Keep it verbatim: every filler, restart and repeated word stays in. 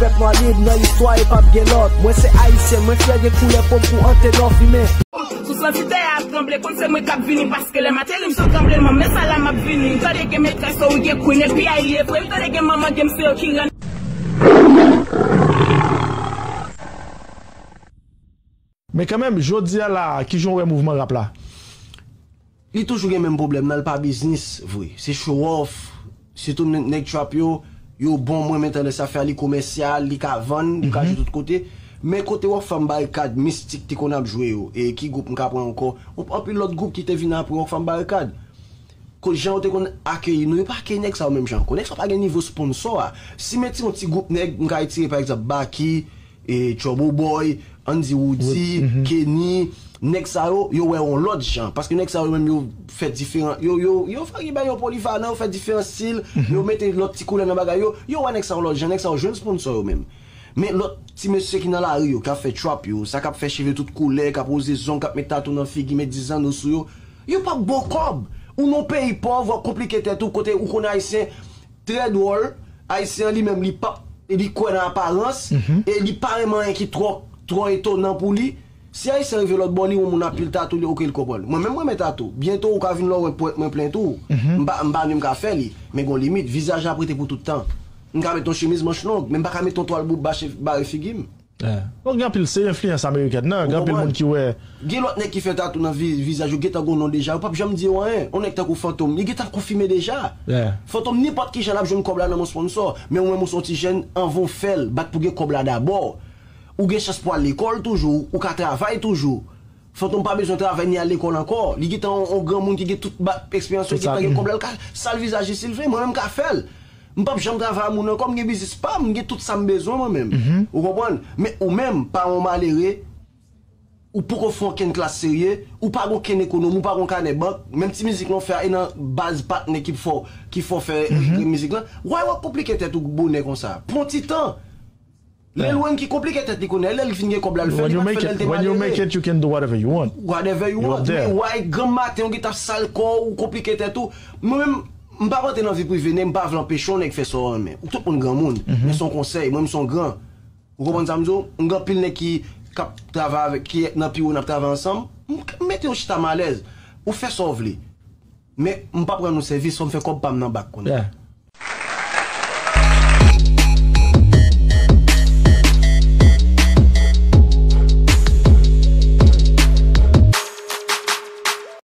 Pèp nwa lib nan istwa e p ap gen lòt. Mwen se ayisyen, mwen fyè de koulè po m kou antenò fimen. Sou santi tè a ap tranble, konn se mwen k ap vini, paske lè m ateri m sou tranbleman, men sa la m ap vini. M tande gen metrès ou gen queen, epi ay li e vre, m tande gen manman gen m se yo ki rann. Men kanmenm, jodi a la, kijan w wè mouvman rap la? Li toujou gen menm pwoblèm nan, l pa biznis vre. Se show off. Sitou nèg trap yo, yo bon, mwen men tandans afè a, li komèsyal, li ka vann, li ka jwe tout kote. Men kote Rockfam Barikad, Mistik te konn ap jwe yo, e ki gwoup m ka pran ankò? Anpil lòt gwoup ki te vin apre Rockfam Barikad. Kot jan yo te konn akeyi nou, yo pa akeyi nèg sa yo menm jan ankò. Nèg sa yo pa gen nivo sponsò a. Si m etire yon ti gwoup nèg, m ka etire pa egzanp Baky, e Trouble Boy, Andy Roody, Kenny, nèg sa yo, yo wè yon lòt jan. Paske nèg sa yo menm yo fè diferan, yo yo yo fè bagay yo polivalan, yo fè diferan stil, yo mete lòt ti koulè nan bagay yo, yo wè nèg sa yon lòt jan, nèg sa yo jwenn sponsò yo menm. Men lòt ti mesye ki nan lari yo, k ap fè trap yo, sa k ap fè cheve tout koulè, k ap woze zong, k ap met tatou nan figi, met dizanno sou yo, yo p ap ba w kòb. Ou nan yon peyi pòv, w ap konplike tèt ou, kote ou konn ayisyen trè dwòl, ayisyen an li menm li p ap, li kwè nan aparans, e li pa renmen anyen ki twò, twò etonan pou li. Si ayisyen rive lòt bò, li wè yon moun ap pil tatou, li oke, li konprann. Mwen menm mwen renmen tatou. Byento ou ka vin la w wè pwent mwen plen tou. M pa m pa menm ka fè li, men gon limit, vizaj la ap rete pou tout tan. M ka met yon chemiz manch long, men m pa ka met yon twal bouba bare figi m. Donk gen anpil, se enfliyans amerikèn nan, gen anpil moun ki wè. Gen lòt nèg ki fè tatou nan vizaj yo, gentan gon non deja, yo p ap janm di yo anyen. Yon nèg tankou Fantom, li gentan konfime deja. Fantom, nenpòt kijan l ap jwenn kòb la nan men sponsò. Men ou menm ou se yon ti jèn, anvan w fè l, bat pou gen kòb la dabò. Ou gen chans pou al lekòl toujou, ou ka travay toujou. Fantom pa bezwen travay ni al lekòl ankò. Li gentan yon, yon granmoun ki gen tout ba, eksperyans yo, li gentan gen kòb la, l ka sal vizaj li si l vle. Mwen menm m ka fè l. M p ap janm travay a moun ankò, m gen biznis pa m, m gen tout sa m bezwen mwen menm. Ou konprann? Men ou menm, paran w malere, ou poko fè okenn klas serye, ou pa gen okenn ekonomi, ou pa gen kanè bank, menm ti mizik lan w fè a, e nan baz patnè ki fè w, ki fè w fè mizik lan. Why w ap konplike tèt ou bonè konsa? Pran ti tan. Lil Wayne ki konplike tèt li kounye a, lè l fin gen kòb la, l fè, li pa t fè lè l te malere. When you make it, you can do whatever you want. Whatever you want. Men why granm maten ou gentan ap sal kò w, ou konplike tèt ou? Mwen menm, m p ap rantre nan vi prive nèg, m pa vle anpeche yon nèg fè sa w renmen. Tout moun granmoun, men se yon konsèy, mwen menm se yon gran. Ou konprann sa m di w? M gen anpil nèg ki, k ap travay avèk, ki nan piwo n ap travay ansanm, m mete yo chita m alèz. Ou fè sa w vle. Men m p ap rann ou sèvis, fò m fè kòb pa m nan bak kounye a.